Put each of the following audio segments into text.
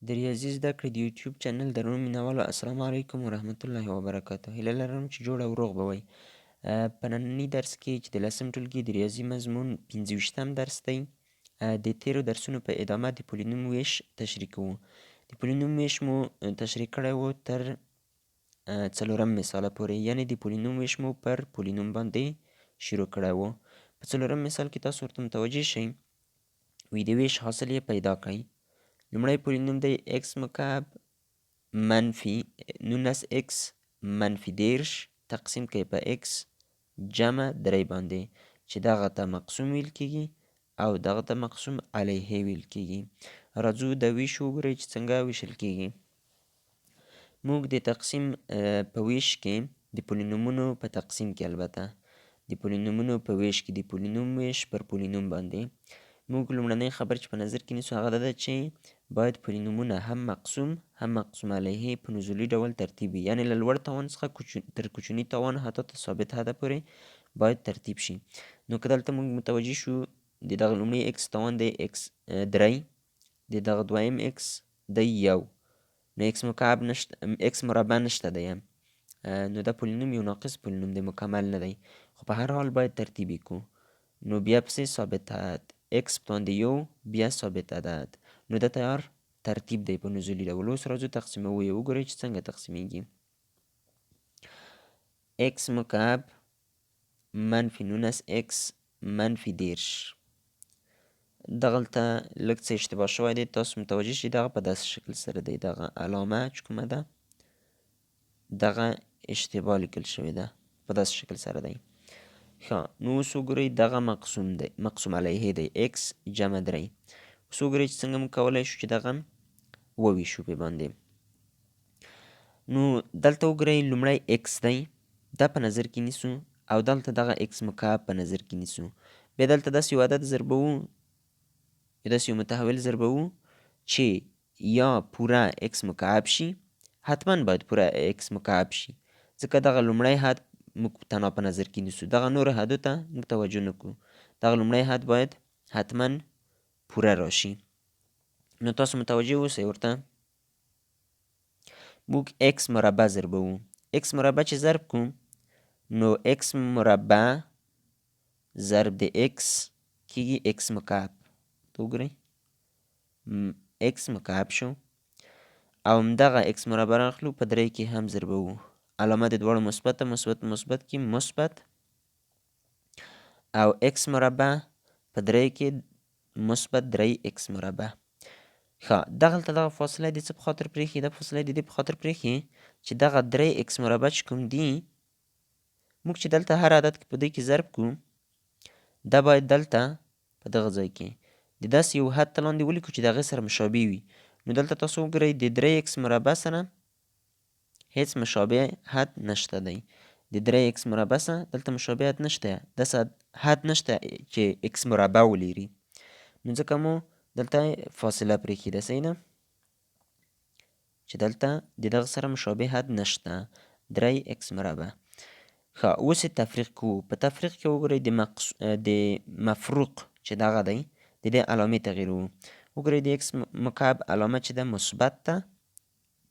د ریاضي زده کړې د یوټیوب چینل درنو مینوالو، السلام علیکم ورحمت الله وبرکاته. هیله لرم چې جوړ او روغ به وئ. په ننني درس کې چې د لسم ټولګي د ریاضي مضمون 25م درس دی، د تیرو درسونو په ادامه د پولینوم ویش تشریح کوو. د پولینوم ویش مو تشریح کړی و تر څلورم مثاله پورې، یعنې د پولینوم ویش مو پر پولینوم باندې شروع کړی و. په څلورم مثال کې تاسو ورته متوجه شئ، وی د ویش حاصل یې پیدا کړئ. لومړی پولینوم دی ایکس مکعب منفي 19 ایکس منفي 30 تقسیم کړئ په ایکس جمع 3 باندې، چې دغه ته مقسوم ویل کېږي او دغه ته مقسوم علیه ویل کېږي. راځو د ویش وګورئ چې څنګه ویشل کېږي. موږ د تقسیم په ویش کې د پولینومونو په تقسیم کې، البته د پولینومونو په ویش کې د پولینوم ویش پر پولینوم باندې، موږ لومړنۍ خبر چې په نظر کې نیسو هغه دا ده چې باید پولینومونه هم مقسوم هم مقسوم علیه په نزولي ډول ترتیب وي، یعنې له لوړ توان څخه تر کوچني توان حتی تر ثابت حده پورې باید ترتیب شي. نو که دلته موږ متوجه شو، د دغه لومړي ایکس توان دی ایکس 3، د دغه دویم ایکس دی 1، نو ایکس مکعب نشته، ایکس مربع نشته دی، نو دا پولینوم یو ناقص پولینوم دی، مکمل نه دی، خو په هر حال باید ترتیب یې کړو. نو بیا پسې ثابت عدد ایکس په توان د 1، بیا ثابت عدد، نو دا تیار ترتیب دی په نزولي ډول. اوس راځو تقسیموو یې، وګورئ چې څنګه تقسیمیږي. ایکس مکعب منفي 19 ایکس منفي 30، دغلته لږ څه اشتباه شوی دی، تاسو متوجه شئ، دغه په داسې شکل سره دی، دغه علامه چې کومه ده دغه اشتباه لیکل شوې ده، په داسې شکل سره دی. ښه، نو اوس وګورئ دغه مقسوم دی، مقسوم علیه دی ایکس جمع 3. اوس وګورئ چې څنګه موږ کولی شو چې دغه وویشو پې باندې. نو دلته وګورئ لومړی ایکس دی، دا په نظر کې نیسو، او دلته دغه ایکس مکعب په نظر کې نیسو. بیا دلته داسې یو عدد ضربوو، داسې یو متحول ضربوو چې یا پوره ایکس مکعب شي، حتما باید پوره ایکس مکعب شي، ځکه دغه لومړی حد موږ تنها په نظر کې نیسو، دغه نورو حدو ته موږ توجه نه کوو. دغه لومړی حد باید حتما پوره راشي. نو تاسو متوجه اوسئ ورته، موږ ایکس مربع ضربوو، ایکس مربع چې ضرب کوو نو ایکس مربع ضرب د ایکس کېږي ایکس مکعب. ته وګورئ ایکس مکعب شو، او همدغه ایکس مربع راخلو په 3 کې هم ضربوو، علامه د دواړو مثبته، مثبت مثبت کې مثبت، او ایکس مربع په 3 کې مثبت 3 ایکس مربع. ښه، دغلته دغه فاصله د څه په خاطر پرېښې؟ دا فاصله د دې په خاطر پرېښې چې دغه 3 ایکس مربع چې کوم دي، موږ چې دلته هر عدد کې په دې کې ضرب کړو، دا باید دلته په دغه ځای کې د داسې یو حد ته لاندې ولیکو چې د هغې سره مشابه وي. نو دلته تاسو وګورئ د 3 ایکس مربع سره هیڅ مشابه حد نشته دی، د 3 ایکس مربع سره دلته مشابه حد نشته، داسې حد نشته چې ایکس مربع ولري، نو ځکه مو دلته فاصله پرېښې ده، صحیح ده، چې دلته د دغه سره مشابه حد نشته، 3 ایکس مربع. ښه، اوس یې تفریق کوو. په تفریق کې وګورئ د مفروق چې دغه دی د دې علامې تغیروو. وګورئ د ایکس مکعب علامه چې ده مثبت ده،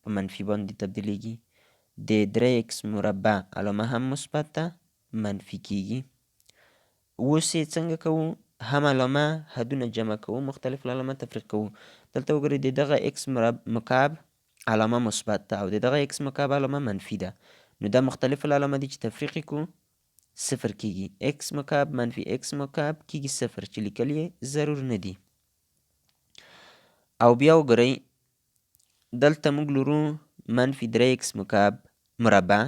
په منفي باندې تبدیلیږي، د 3 ایکس مربع علامه هم مثبت ده، منفي کیږي. اوس یې څنګه کوو؟ هم علامه حدونه جمع کوو، مختلف علامه تفریق کوو. دلته وګورئ د دغه ایکس مکعب علامه مثبت ده او د دغه ایکس مکعب علامه منفي ده، نو دا مختلف العلامه دي چې تفریق یې کوو صفر کیږي، ایکس مکعب منفي ایکس مکعب کیږي صفر، چې لیکل یې ضرور نه دي. او بیا وګورئ دلته موږ لرو منفي 3 ایکس مکعب مربع،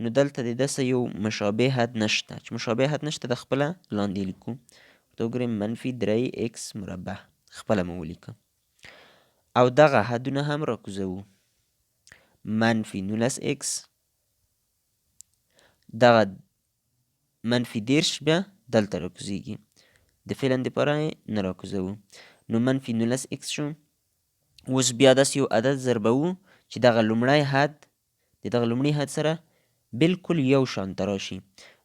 نو دلته د داسې یو مشابه حد نشته، چې مشابه حد نشته د خپله لاندې لیکو. ورته وګورئ منفي 3 ایکس مربع خپله مو ولیکه، او دغه حدونه هم راکوزوو، منفي 19 ایکس، دغه منفي 30 بیا دلته راکوزیږي، د فعلا دپاره یې نه راکوزوو، نو منفي 19 ایکس شو. اوس بیا داسې یو عدد ضربوو چې دغه لومړی حد د دغه لومړي حد سره بالکل یو شان ته راشي.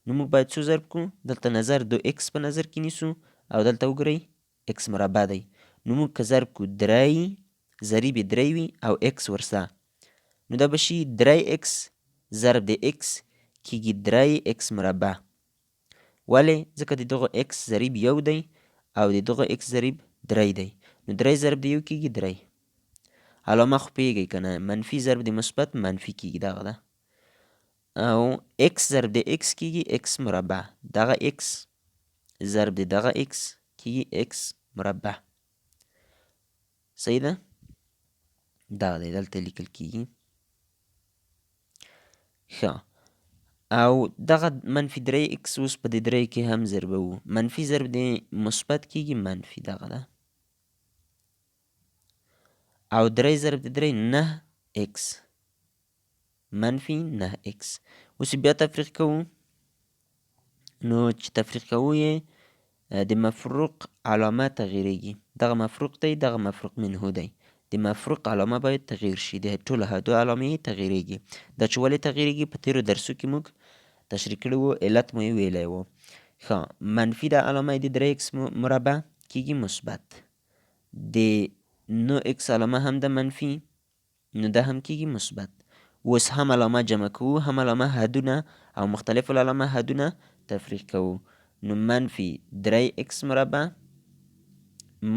نو موږ باید څو ضرب کړو؟ دلته نظر دو ایکس په نظر کې نیسو، او دلته وګورئ ایکس مربع دی، نو موږ که ضرب کړو 3 ضریب یې درې وي او ایکس ورسره، نو دا به شي درې ایکس ضرب د ایکس کېږي درې ایکس مربع. ولې؟ ځکه د دغو ایکس ضریب یو دی او د دغو ایکس ضریب درې دی، نو درې ضرب د یو کېږي درې. علامه خو پوهېږئ که نه، منفي ضرب د مثبت منفي کېږي، دغه ده. او ایکس ضرب د ایکس کېږي ایکس مربع، دغه ایکس ضرب د دغه ایکس کېږي ایکس مربع. صحیح ده؟ دغه دی دلته لیکل کېږي. ښه، او دغه منفي درې ایکس اوس په دې درې کې هم ضربوو، منفي ضرب د مثبت کېږي منفي، دغه ده. او درې ضرب د درې نه ایکس، منفي نه ایکس. اوس یې بیا تفریق کوو، نو چې تفریق کوو یې د مفروق علامه تغیرېږي. دغه مفروق دی، دغه مفروق منه دی. د مفروق علامه باید تغییر شي، د ټولو حدو علامې یې تغیرېږي. دا چې ولې تغیرېږي په تېرو درسو کې موږ تشریح کړي وو، علت مو یې ویلی و. ښه، منفي دا علامه یې د درې ایکس مربع کېږي مثبت، د نو ایکس علامه هم ده منفي، نو دا هم کېږي مثبت. اوس هم علامه جمع کوو، هم علامه حدونه او مختلف العلامه حدونه تفریق کوو. نو منفي درې ایکس مربع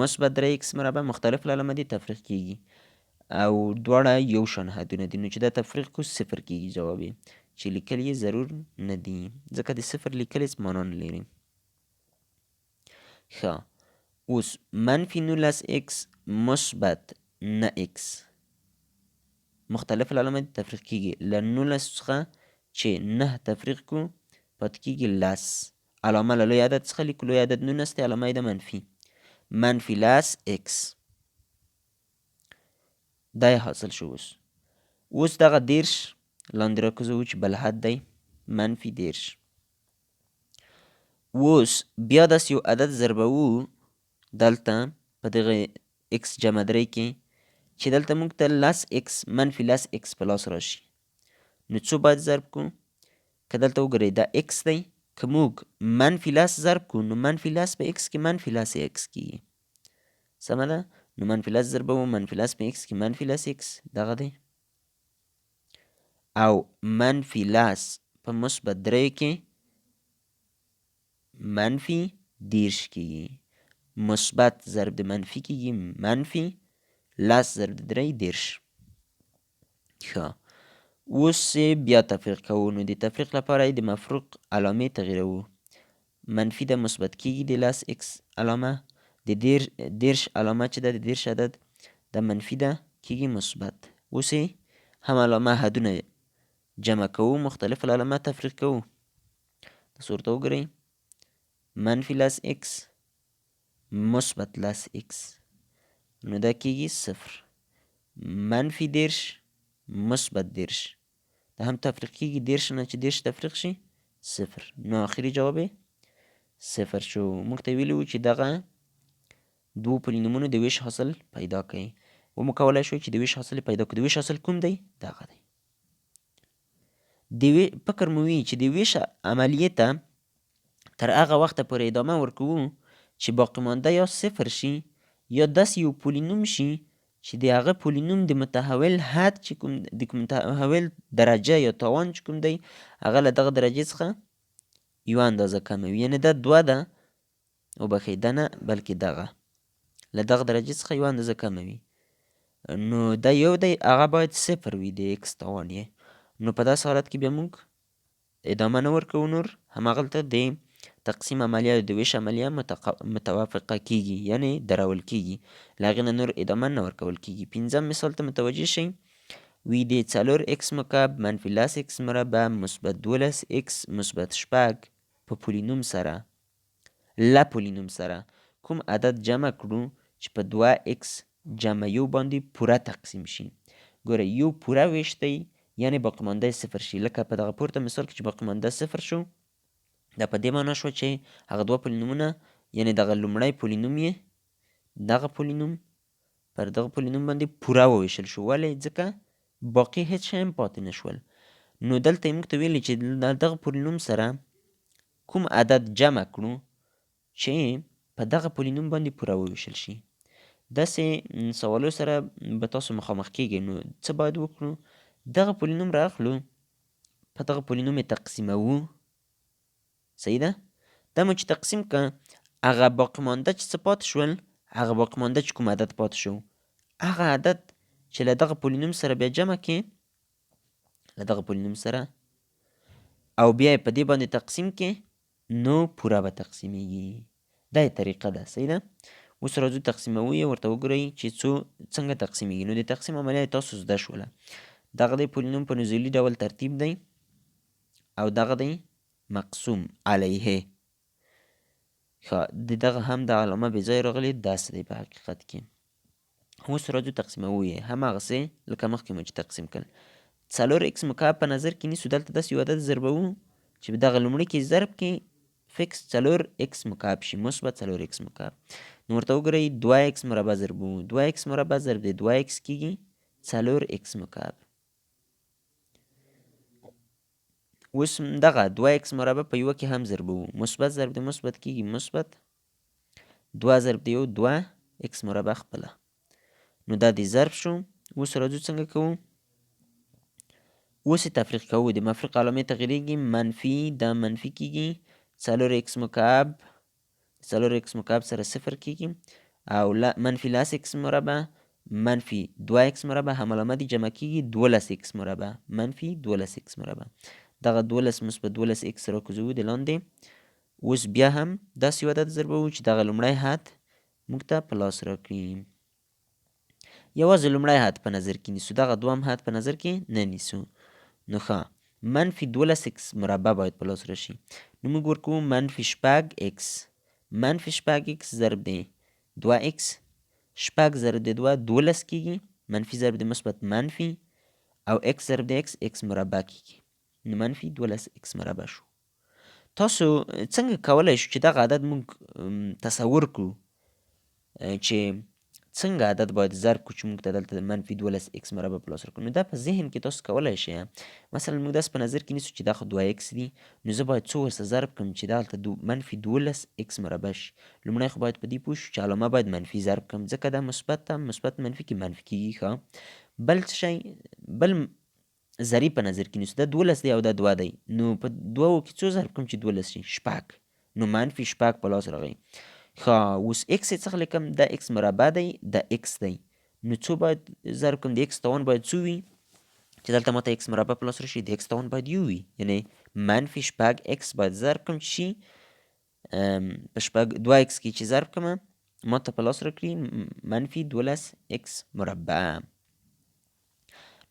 مثبت درې ایکس مربع مختلف العلامه دي تفریق کېږي او دواړه یو شان حدونه دي، نو چې دا تفریق کو صفر کېږي جواب یې، چې لیکل یې ضرور نه دي، ځکه د صفر لیکل هېڅ معنا نه لري. ښه، اوس منفي نولس ایکس مثبت نه ایکس مختلف العلامه دي تفریق کېږي. له نولس څخه چې نه تفریق کو پاتې کېږي لس، علامه له لوی عدد څخه لیکو، لوی عدد نولس دی، علامه یې ده منفي، منفي لس ایکس. دا یې حاصل شو. اوس اوس دغه دېرش لاندې راکوزوو چې بل حد دی، منفي دېرش. اوس بیا داسې یو عدد ضربوو دلته په دغه ایکس جمع درې کې چې دلته موږ ته لس ایکس منفي لس ایکس په لاس راشي، نو څو باید ضرب کو؟ که دلته وګورئ دا ایکس دی، که موږ منفي لس ضرب کو نو منفي لس په ایکس کې منفي لس ایکس کېږي، سمه ده؟ نو منفي لس ضربوو، منفي لس په ایکس کې منفي لس ایکس دغه دی، او منفي لس په مثبت درې کې منفي دېرش کېږي، مثبت ضرب د منفي کېږي منفي لس ضرب د درې دېرش. ښه، اوس یې بیا تفریق کوو، نو د تفریق لپاره یې د مفروق علامې تغییروو. منفي ده مثبت کېږي د لس ایکس علامه، د دېرش علامه چې ده د دېرش عدد دا منفي ده کېږي مثبت. اوس یې هم علامه حدونه جمع کوو، مختلف العلامه تفریق کوو. تاسو ورته وګورئ، منفي لس ایکس مثبت لس ایکس، نو دا کېږي صفر، منفي دېرش مثبت دېرش، دا هم تفریق کېږي، دېرش نه چې دېرش تفریق شي صفر، نو آخري جواب یې صفر شو. موږ ته ویلي وو چې دغه دوو پولینومونو د ویش حاصل پیدا کړئ، ومو کولای شو چې د ویش حاصل پیدا کړو. د ویش حاصل کوم دی؟ دغه دی. د فکر مو وي چې د ویش عملیې ته تر هغه وخته پورې ادامه ورکوو چې باقي مانده یا صفر شي یا داسې یو پولینوم شي چې د هغه پولینوم د متحول حد چې کوم د کوم متحول درجه یا تاوان چې کوم دی هغه له دغه درجې څخه یوه اندازه کمه وي، یعنې دا دوه ده، وبښئ دا نه بلکې دغه له دغه درجې څخه یوه اندازه کمه وي، نو دا یو دی هغه باید صفر وي د ایکس تاوان یې. نو په داسې حالت کې بیا موږ ادامه نه ورکوو، نور هماغلته د تقسیم عملیه او د ویش عملیه متوافقه کیږي، یعنې درول کیږي، له هغې نه نور ادامه نه ورکول کیږي. پنځم مثال ته متوجه شئ، وی د څلور ایکس مکعب منفي لس ایکس مربع مثبت دولس ایکس مثبت شپږ په پولینوم سره له پولینوم سره کوم عدد جمع کړو چې په دوه ایکس جمع یو باندې پوره تقسیم شي. ګوره یو پوره ویش دی، یعنې باقي مانده یې صفر شي، لکه په دغه پورته مثال کې چې باقي مانده صفر شو، دا په دې معنا شوه چې هغه دوه پولینومونه، یعنې دغه لومړی پولینوم یې دغه پولینوم پر دغه پولینوم باندې پوره وویشل شو. ولې؟ ځکه باقي هېڅ شی هم پاتې نه شول. نو دلته یې موږ ته ویلي چې له دغه پولینوم سره کوم عدد جمع کړو چې په دغه پولینوم باندې پوره وویشل شي. داسې سوالو سره به تاسو مخامخ کیږئ. نو څه باید وکړو؟ دغه پولینوم رااخلو، په دغه پولینوم یې تقسیموو، صحیح ده؟ دا مو چې تقسیم که، هغه باقي مانده چې څه پاتې شول، هغه باقي مانده چې کوم عدد پاتې شو، هغه عدد چې له دغه پولینوم سره بیا جمع کې، له دغه پولینوم سره، او بیا یې په دې باندې تقسیم کې، نو پوره به تقسیمیږي. دا یې طریقه ده، صحیح ده؟ اوس راځو تقسیموو یې، ورته وګورئ چې څو څنګه تقسیمیږي. نو د تقسیم عملیه یې تاسو زده شوله. دغه دی پولینوم په نزولي ډول ترتیب دی، او دغه دی مقسوم علیه. ښه، د دغه هم د علامه بې ځایه راغلې، داسې دی په حقیقت کې. اوس راځو تقسیموو یې، هماغسې لکه مخکې مو چې تقسیم کړل. څلور ایکس مکعب په نظر کې نیسو، دلته داسې یو عدد ضربوو چې دغه لومړي کې ضرب کې فکس څلور ایکس مکعب شي، مثبت څلور ایکس مکعب. نو ورته وګورئ، دوه ایکس مربع ضربوو، دوه ایکس مربع ضرب دی دوه ایکس کېږي څلور ایکس مکعب. اوس دغه دوه ایکس مربع په یوه کې هم ضربوو، مثبت ضرب دی مثبت کېږي مثبت دوه ضرب دی یو دوه ایکس مربع خپله. نو دا دی ضرب شو. اوس راځو څنګه کوو؟ اوس یې تفریق کوو، د مفرق علامې تغیرېږي، منفي دا منفي کېږي، څلور ایکس مکعب، څلور ایکس مکعب سره صفر کېږي، او منفي لس ایکس مربع منفي دوه ایکس مربع هم علامه دي جمع کېږي دولس ایکس مربع منفي دولس ایکس مربع. دغه دولس مثبت دولس ایکس راکوزوو د لاندې. اوس بیا هم داسې یو عدد ضربوو چې دغه لومړی حد موږ ته په لاس راکړي. یوازې لومړی حد په نظر کې نیسو، دغه دوهم حد په نظر کې نه نیسو. نو ښه، منفي دولس ایکس مربع باید په لاس راشي. نو موږ ورکوو منفي شپږ ایکس، منفي شپږ ایکس ضرب دی دوه ایکس، شپږ ضرب دی دوه دولس کېږي، منفي ضرب دی مثبت منفي، او ایکس ضرب دی ایکس، ایکس مربع کېږي. نو منفي دولس ایکس مربع شو. تاسو څنګه کولی شو چې دغه عدد موږ تصور کړو چې څنګه عدد باید ضرب کړو چې موږ ته دلته منفي دولس ایکس مربع په لاس راکړو؟ نو دا په ذهن کې تاسو کولی شئ. مثلا موږ داسې په نظر کې نیسو چې دا خو دوه ایکس دي، نو زه باید څو ورسره ضرب کړم چې دلته منفي دولس ایکس مربع شي. لومړی خو باید په دې پوه شو چې علامه باید منفي ضرب کړم، ځکه دا مثبت ده، مثبت منفي کې منفي کېږي. ښه، بل څه شی، بل ذرې په نظر کې نیسو، دا دولس دی او دا دوه دی، نو په دوو کې څو ضرب کړم چې دولس شي؟ شپږ. نو منفي شپږ په لاس راغی. ښه، اوس ایکس یې څخه لیکم، دا ایکس مربع دی، دا ایکس دی، نو څو باید ضرب کړم؟ د ایکس توان باید څو وي چې دلته ماته ایکس مربع په لاس راشي؟ د ایکس توان باید یو وي، یعنې منفي شپږ ایکس باید ضرب کړم چې شي په شپږ دوه ایکس کې چې ضرب کړم ماته په لاس راکړي منفي دولس ایکس مربع.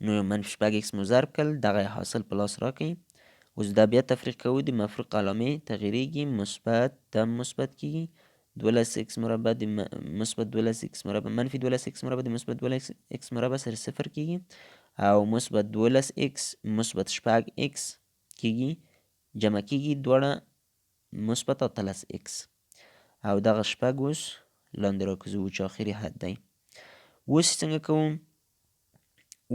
نو منفي شپږ ایکس مو ضرب کړل، دغه یې حاصل په لاس راکړي. اوس دا بیا تفریق کوو، د مفروق علامې تغیرېږي، مثبت دا مثبت کېږي، دولس ایکس مربع د مثبت دولس ایکس مربع منفي دولس ایکس مربع د مثبت دولس ایکس مربع سره صفر کېږي، او مثبت دولس ایکس مثبت شپږ ایکس کېږي، جمع کېږي دواړه مثبت اتلس ایکس، او دغه شپږ اوس لاندې راکوزوو چې آخري حد دی. اوس څنګه کوو؟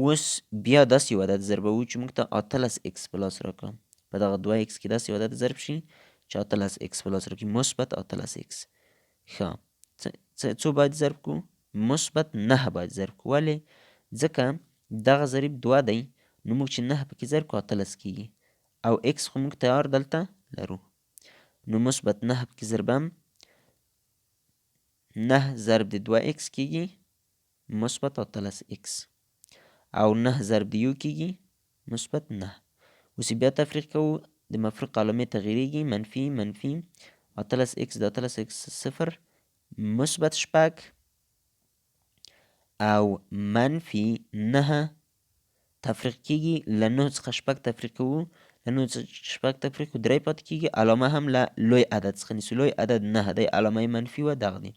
اوس بیا داسې یو عدد ضربوو چې موږ ته اتلس ایکس په لاس راکړه. په دغه دوه ایکس کې داسې یو عدد ضرب شي چې اتلس ایکس په لاس راکړي، مثبت اتلس ایکس. ښه، څو باید ضرب کړو؟ مثبت نهه باید ضرب کړو. ولې؟ ځکه دغه ضریب دوه دی، نو موږ چې نهه پکې ضرب کړو اتلس کېږي، او ایکس خو موږ تیار دلته لرو، نو مثبت نهه پکې ضربم، نهه ضرب د دوه ایکس کېږي مثبت اتلس ایکس، او نهه ضرب د یو کېږي مثبت نهه. اوس یې بیا تفریق کوو، د مفروق علامې تغیرېږي، منفي منفي اتلس ایکس د اتلس ایکس صفر مثبت شپږ او منفي نهه تفریق کېږي، له نهو څخه شپږ تفریق کوو، له نهو څخه شپږ تفریق کوو درې پاتې کېږي، علامه هم له لوی عدد څخه نیسو، لوی عدد نهه دی، علامه یې منفي وه دغه دی.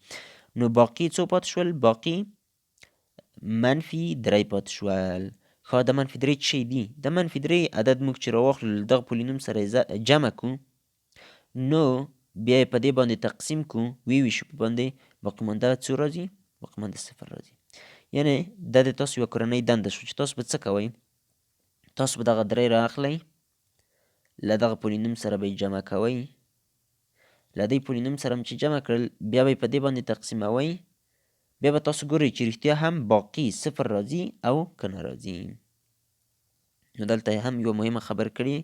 نو باقي څو پاتې شول؟ باقي منفي درې پاتې شول. ښه، دا منفي درې څه شی دي؟ دا منفي درې عدد موږ چې راواخلو له دغه پولینوم سره یې جمع کړو، نو بیا یې په دې باندې تقسیم کړو، ویې ویشو په باندې، باقي مانده څو راځي؟ باقي مانده صفر راځي. یعنې دا د تاسو یوه کورنۍ دنده شوه چې تاسو به څه کوئ؟ تاسو به دغه درې رااخلئ، له دغه پولینوم سره به یې جمع کوئ، له دې پولینوم سره هم چې جمع کړل بیا به یې په دې باندې تقسیموئ، بیا به تاسو ګورئ چې رښتیا هم باقي صفر راځي او که نه راځي. نو دلته یې هم یوه مهمه خبره کړې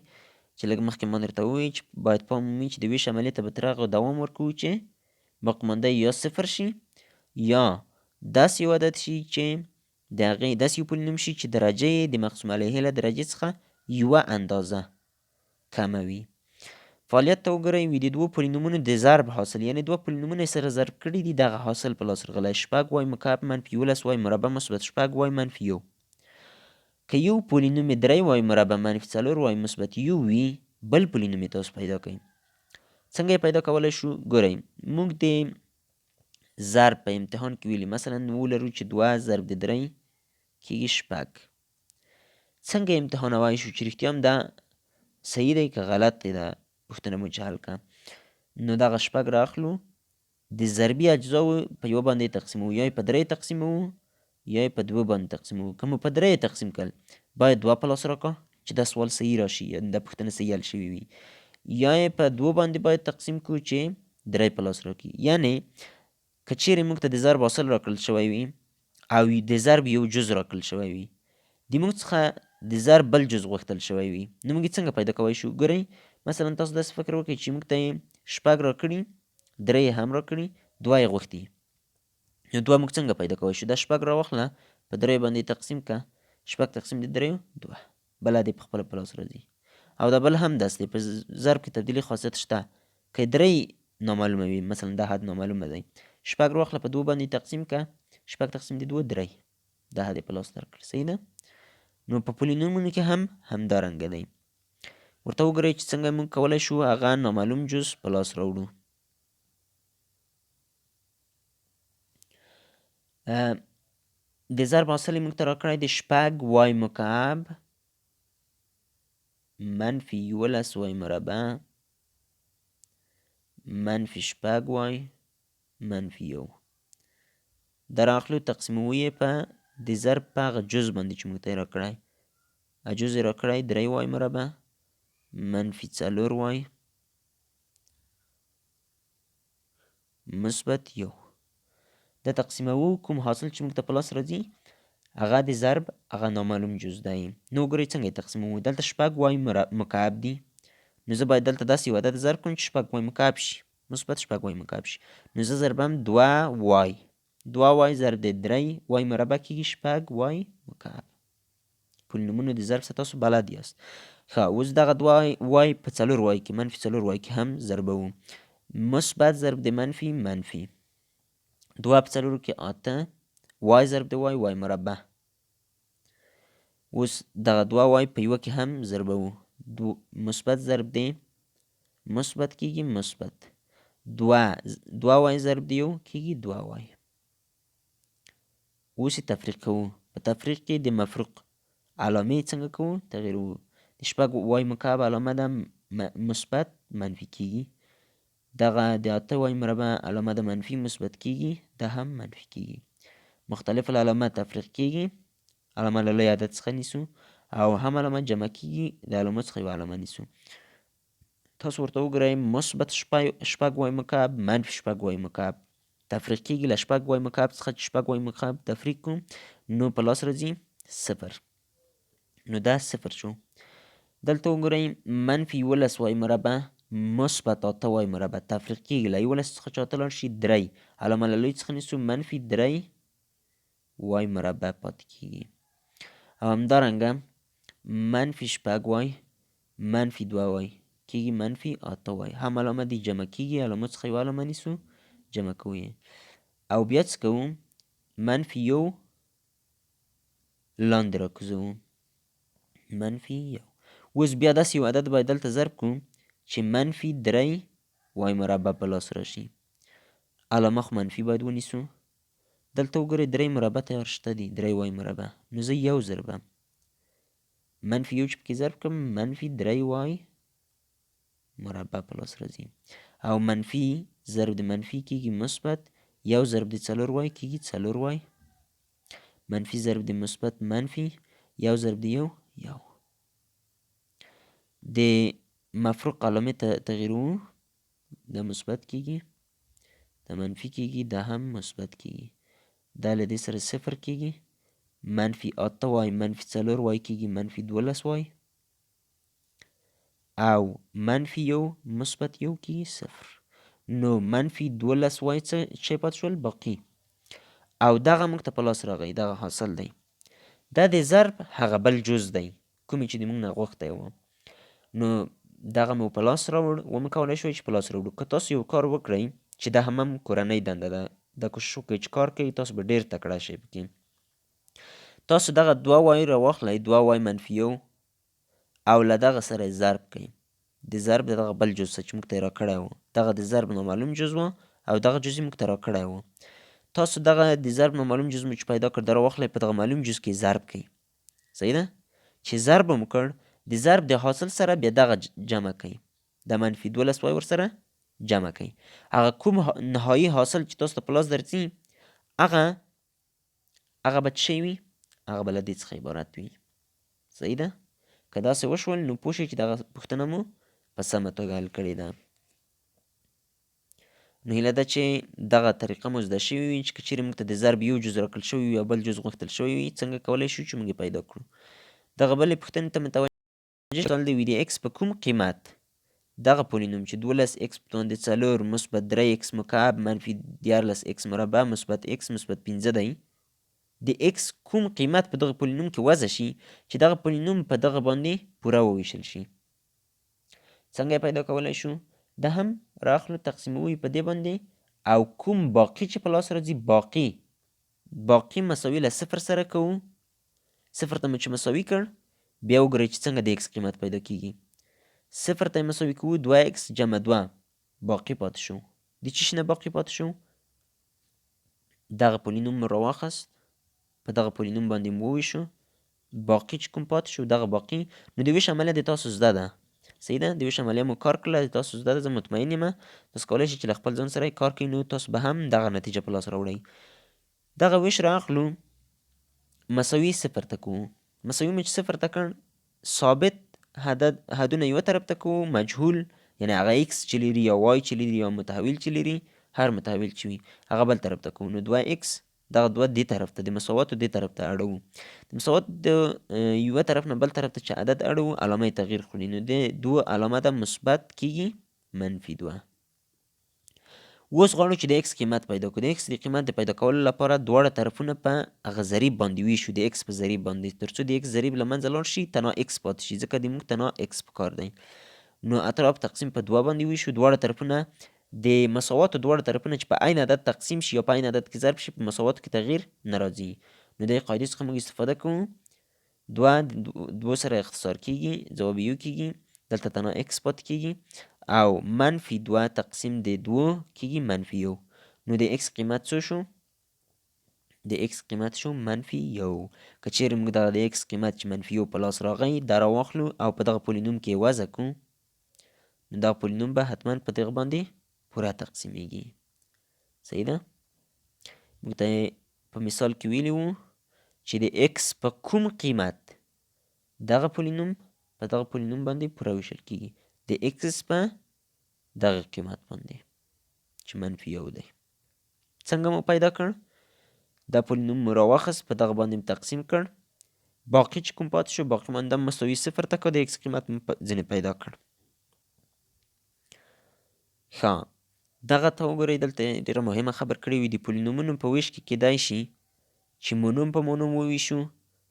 چې لږ مخکې ما درته وویل چې باید پام وي چې د ویش عملیې ته به تر هغه دوام ورکوو چې باقیمانده یا صفر شي یا داسې یو عدد شي چې د هغې داسې یو پولینوم شي چې درجه یې د مقسوم علیه له درجې څخه یوه اندازه کمه وي. فعالیت ته وګورئ، وي د دوو پولینومونو د ضرب حاصل، یعنې دوه پولینومونه یې سره ضرب کړي دي، دغه حاصل په لاس راغلی شپږ وای مکعب منفي 11 وای مربع مثبت شپږ وای منفي یو. که یو پولینوم یې درې وای مربع منفي څلور وای مثبت یو وي، بل پولینوم یې تاسو پیدا کړئ. څنګه یې پیدا کولی شو؟ ګورئ، موږ د ضرب په امتحان کې ویلي، مثلا ولرو چې دوه ضرب د درې کېږي شپږ. څنګه امتحانوای شو چې رښتیا هم دا صحیح دی که غلط دی؟ دا پوښتنه مو چې حل کړه، نو دغه شپږ راخلو، د ضربي اجزاوو په یوه باندې تقسیموو، یا یې په درې تقسیموو یا یې په دوه باندې تقسیموو. که مو په درې تقسیم کړل، باید دوه په لاس راکړه چې دا سوال صحیح راشي، یعنې دا پوښتنه صحیح حل شوې وي، یا یې په دوه باندې باید تقسیم کړو چې درې په لاس راکړي. یعنې که چیرې موږ ته د ضرب حاصل راکړل شوی وي او د ضرب یو جز راکړل شوی وي، د موږ څخه د ضرب بل جز غوښتل شوی وي، نو موږ یې څنګه پیدا کوی شو؟ ګورئ، مثلا تاسو داسې فکر وکړئ چې موږ ته یې شپږ راکړي، درې یې هم راکړي، دوه یې غوښتي، نو دوه موږ څنګه پیدا کوی شو؟ دا شپږ راواخله، په درې باندې تقسیم که، شپږ تقسیم د دریو دوه، بله دې په خپله په لاس راځي. او دا بل هم داسې دی، په ضرب کې تبدیلي خاصیت شته، که درې نامعلومه وي، مثلا دا حد نامعلومه دی، شپږ راواخله په دوه باندې تقسیم که، شپږ تقسیم د دوه درې، دا حد یې په لاس درکړ، صحیح ده؟ نو په پولینومونو کې هم همدارنګه دی. ورته وګورئ چې څنګه موږ کولی شو هغه نامعلوم جز په لاس راوړو. د ضرب حاصل یې موږ ته راکړی د شپږ وای مکعب منفي 11 وای مربع منفي شپږ وای منفي یو. دا راخلو تقسیموو یې په د ضرب په هغه جز باندې چې موږ ته یې راکړی، جز یې راکړی درې وای مربع منفي څلور وای مثبت یو. دا تقسیموو، کوم حاصل چې موږ ته په لاس راځي هغه د ضرب هغه نامعلوم جز دی. نو وګورئ څنګه یې تقسیموو. دلته شپږ وای مکعب دي، نو زه باید دلته داسې یو عدد ضرب کړم چې شپږ وای مکعب شي، مثبت شپږ وای مکعب شي. نو زه ضربم دوه وای، دوه وای ضرب د درې وای مربع کېږي شپږ وای مکعب. پولینومونو د ضرب سره تاسو بلد یاست. ښه، اوس دغه دوه وای په څلور وای کې منفي څلور وای کې هم ضربوو، مثبت ضرب د منفي منفي، دوه په څلورو کې اته، وای ضرب د وای وای مربع. اوس دغه دوه وای په یوه کې هم ضربوو، مثبت ضرب د مثبت کېږي مثبت، دوه وای ضرب د یو کېږي دوه وای. اوس یې تفریق کوو، په تفریق کې د مفروق علامې څنګه کوو؟ تغیروو. د شپږ وای مکعب علامه ده مثبت منفي کېږي، دغه د اته وای مربع علامه ده منفي مثبت کېږي، دا هم منفي کېږي. مختلف العلامه تفریق کېږي، علامه له لوی عدد څخه نیسو، او هم علامه جمع کېږي، د علامو څخه یوه علامه نیسو. تاسو ورته وګورئ، مثبت شپږ وای مکعب منفي شپږ وای مکعب تفریق کېږي، له شپږ وای مکعب څخه چې شپږ وای مکعب تفریق کړو نو په لاس راځي صفر، نو دا صفر شو. دلته وګورئ، منفي 11 وای مربع مثبت اته وای مربع تفریق کېږي، له 11 څخه چې اته لاړ شي درې، علامه له لوی څخه نیسو، منفي درې وای مربع پاتې کېږي. او همدارنګه منفي شپږ وای منفي دوه وای کېږي منفي اته وای، هم علامه دي جمع کېږي، علامو څخه یوه علامه نیسو جمع کوو یې. او بیا څه کوو؟ منفي یو لاندې راکوزوو، منفي یو. اوس بیا داسې یو عدد باید دلته ضرب کړو چې منفي درې وای مربع په لاس راشي، علامه خو منفي باید ونیسو. دلته وګورئ درې مربع تیار شته دي، درې وای مربع، نو زه یو ضربم منفي یو چې پکې ضرب کړم منفي درې وای مربع په لاس راځي، او منفي ضرب د منفي کېږي مثبت، یو ضرب د څلور وای کېږي څلور وای، منفي ضرب د مثبت منفي، یو ضرب د یو یو. د مفروق علامې ته تغیروو، دا مثبت کېږي، دا منفي کېږي، دا هم مثبت کېږي. دا له دې سره صفر کېږي، منفي اته وای منفي څلور وای کېږي منفي 12 وای، او منفي یو مثبت یو کېږي صفر. نو منفي 12 وای څه شی پاتې شول؟ باقي. او دغه موږ ته په لاس راغی، دغه حاصل دی. دا د ضرب هغه بل جز دی کومې چې د موږ نه غوښتی و. نو دغه مو په لاس راوړ، ومو کولی شوی چې په لاس راوړو. که تاسو یو کار وکړئ چې دا هم کورنۍ دنده ده، دا کوشش وکړئ چې کار کوئ، تاسو به ډېر تکړه شئ پکې. تاسو دغه دوه وای راواخلئ، دوه وای منفي یو، او له دغه سره یې ضرب کړئ. د ضرب د دغه بل جز څخه چې موږ ته یې راکړی و، دغه د ضرب نامعلوم جز و او دغه جز یې موږ ته راکړی و. تاسو دغه د ضرب نامعلوم جز مو چې پیدا کړ، دا راواخلئ، په دغه معلوم جز کې ضرب کړئ. صحیح ده؟ چې ضرب مو کړ، د ضرب د حاصل سره بیا دغه جمع کړئ، د منفي 12 وای ورسره جمع کړئ. هغه کوم نهایي حاصل چې تاسو ته په لاس درځي، هغه به څه شی وي؟ هغه به له دې څخه عبارت وي. صحیح ده؟ که داسې وشول نو پوه شئ چې دغه پوښتنه مو په سمه توګه حل کړې ده. نو هیله ده چې دغه طریقه مو زده شوې وي چې که چیرې موږ ته د ضرب یو جز راکړل شوی وي او بل جز غوښتل شوی وي، څنګه کولی شو چې موږ یې پیدا کړو. دغه بلې پوښتنې ته متوجه سوال دی وي د ایکس په کوم قیمت دغه پولینوم چې 12 ایکس په توان د څلور مثبت درې ایکس مکعب منفي 13 ایکس مربع مثبت ایکس مثبت پنځه دی، د ایکس کوم قیمت په دغه پولینوم کې وضع شي چې دغه پولینوم په دغه باندې پوره وویشل شي؟ څنګه یې پیدا کولی شو؟ دا هم راخلو تقسیموو یې په دې باندې، او کوم باقي چې په لاس راځي باقي مساوي له صفر سره کوو. صفر ته مو چې مساوي کړ، بیا وګورئ چې څنګه د ایکس قیمت پیدا کیږي. صفر ته یې مساوي کوو، دوه ایکس جمع دوه باقي پاتې شو. د څه شي نه باقي پاتې شو؟ دغه پولینوم مو راواخست، په دغه پولینوم باندې مو وویشو، باقي چې کوم پاتې شو دغه باقي. نو د ویش عملیه د تاسو زده ده، صحیح ده؟ د ویش عملیه مو کار کړله، د تاسو زده ده، زه مطمئن یم. تاسو کولی شئ چې له خپل ځان سره یې کار کوئ، نو تاسو به هم دغه نتیجه په لاس راوړئ. دغه ویش راخلو مساوي صفر ته کوو. مساوي مو چې صفر ته کړ، ثابت حدونه یو طرف ته کوو، مجهول یعنی هغه ایکس چې لري یا وای چې لري یا متحول چې لري، هر متحول چې وي هغه بل طرف ته کوو. نو دوه ایکس دغه دوه دې طرف ته د مساواتو دې طرف ته اړوو. د مساوات د یوه طرف نه بل طرف ته چې عدد اړوو، علامه یې تغییر خوري. نو د دوه علامه ده مثبت کیږي منفي دوه. اوس غواړو چې د ایکس قیمت پیدا کړو. د ایکس د قیمت د پیدا کولو لپاره دواړه طرفونه په هغه ضریب باندې ویشو، د ایکس په ضریب باندې، تر څو د ایکس ضریب له منځه لاړ شي، تنها ایکس پاتې شي، ځکه د موږ تنها ایکس پکار دی. نو اطراف تقسیم په دوه باندې ویشو، دواړه طرفونه د مساواتو دواړه طرفونه چې په عین عدد تقسیم شي یا په عین عدد کې ضرب شي، په مساواتو کې تغییر نه راځي. نو د قاعدې څخه موږ استفاده کوو. دوه دوو سره اختصار کیږي، ځواب یو کیږي، دلته تنها ایکس پاتې کیږي، او منفي دوه تقسیم د دوو کیږي منفي یو. نو د ایکس قیمت څو شو؟ د ایکس قیمت شو منفي یو. که چیرې موږ دغه د ایکس قیمت چې منفي یو په لاس راغی دا راواخلو او په دغه پولینوم کې یې وضع کړو، نو دغه پولینوم به حتما په دغه باندې پوره تقسیمیږي. صحیح ده؟ موږ ته په مثال کې ویلي وو چې د ایکس په کوم قیمت دغه پولینوم په دغه پولینوم باندې پوره ویشل کیږي، د ایکس په دغه قیمت باندې چې منفي یو دی. څنګه مو پیدا کړ؟ دا پولینوم مو راواخست، په دغه باندې مو تقسیم کړ، باقي چې کوم پاتې شو باقي مانده مساوي صفر ته کړ، د ایکس قیمت مو ځینې پیدا کړ. ښه، دغه ته وګورئ، دلته ډېره مهمه خبر کړې وي. د پولینومونو په ویش کې کیدای شي چې مونوم په مونوم وویشو،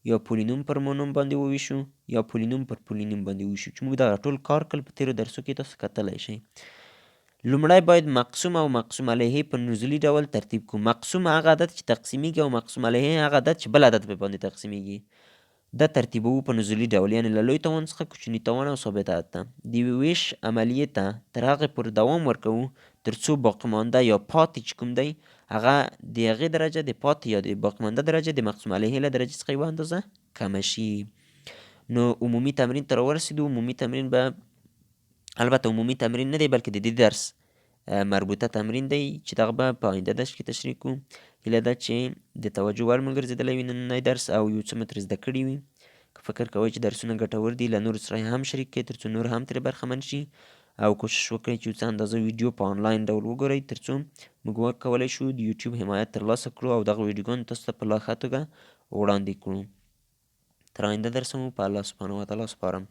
یا پولینوم پر مونوم باندې وویشو، یا پولینوم پر پولینوم باندې وویشو، چې موږ دغه ټول کار کړل په تېرو درسو کې تاسو کتلی شئ. لومړی باید مقسوم او مقسوم علیه په نزولي ډول ترتیب کړو. مقسوم هغه عدد چې تقسیمیږي او مقسوم علیه هغه عدد چې بل عدد په باندې تقسیمیږي. دا ترتیبوو په نزولي ډول، یعنې له لوی توان څخه کوچني توان او ثابت عدد ته. د یوې ویش عملیې ته تر هغې پورې دوام ورکوو تر څو باقیمانده یا پاتې چې کوم دی هغه د هغې درجه د پاتې یا د باقیمانده درجه د مقسوم علیه له درجې څخه یوه اندازه کمه شي. نو عمومي تمرین ته راورسېدو. عمومي تمرین به البته عمومي تمرین نه دی، بلکې د دې درس مربوطه تمرین دی چې دغه به په آینده درس کې تشریح کړو. هیله ده چې د توجه وړ مو ګرځېدلی وي نننی درس او یو څه مو ترې زده کړي وي. که فکر کوئ چې درسونه ګټور دي، له نورو سره یې هم شریک کړئ تر څو نور هم ترې برخمن شي. او کوشش وکړئ چې یو څه اندازه ویډیو په آنلاین ډول وګورئ، ترڅو موږ وکولی شو د یوټیوب حمایت ترلاسه کړو او دغه ویډیوګانې تاسو ته په لا ښه توګه وړاندې کړو. تر آینده درسه مو په الله سبحانه وتعالی سپارم.